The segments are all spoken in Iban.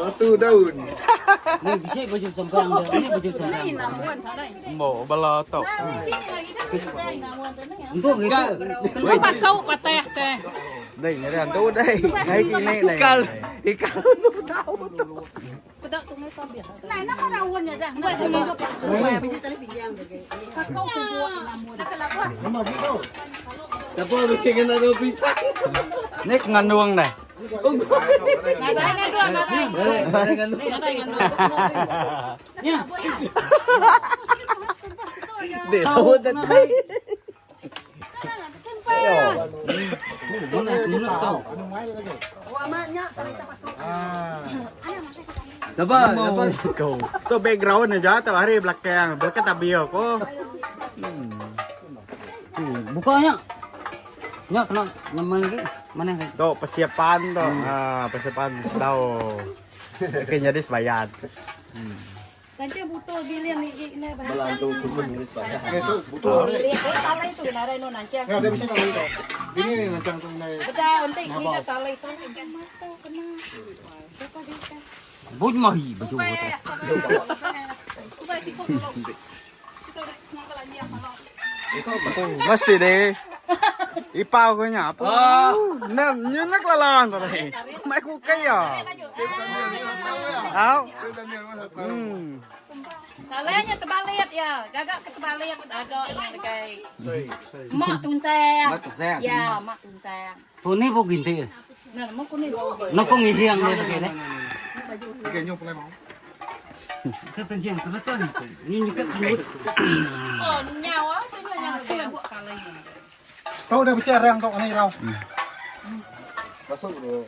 Ratu daun. Ni bisi baju sempang dia. Ni baju sempang. Mbok bala tok. Untuk itu. Kau pakau patah teh. Đây nhớ rằng tu đây. Ngay kỳ này này. Ikal, ikal tu tahu tu. Này nó có đầu quần nhỉ dạ. Pakau Tapi mesti kena dua pisang. Ni nganuang này. Nadai ngadua nadai. Nadai ngadua. Ya. Để đâu ta thấy. Mana mana tahu. Dapat, dapat. Kau. Tu background aja tu hari belakang. Belakang tak biar ko. Bukanya. Ya kena nama lagi. Mana lagi? Tu persiapan tu. Ah, persiapan tahu. Oke, jadi sebayan. Kancing butuh gilian ni ini Belantu khusus nulis banyak. Itu butuh ni. Talai tu narai no nancang. Ya, dia bisa tali tu. Ini ni nancang tu ni. Betul, untuk ini dah talai tu. Kena. Boj mahi baju boj. Mesti deh. Ipau ko nya apa? Nah, nyenak lalang tu ni. Mai ku kaya. Au. Talainya terbalik ya, gagak ke terbalik agak dekai. Mak tuntang. Mak tuntang. Ya, mak tuntang. Tu ni bo ginti. Nah, mak kuni bo. Nó có nghỉ riêng đây cái đấy. Okey, nyok play mau. Cái tên riêng tôi nó như như cái mút. Oh, nyawa, tu nyawa dia buat talai. Kau dah bisa rang kau ni rau. Masuk bro.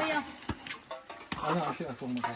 Ya. Banyak asyik aku makan.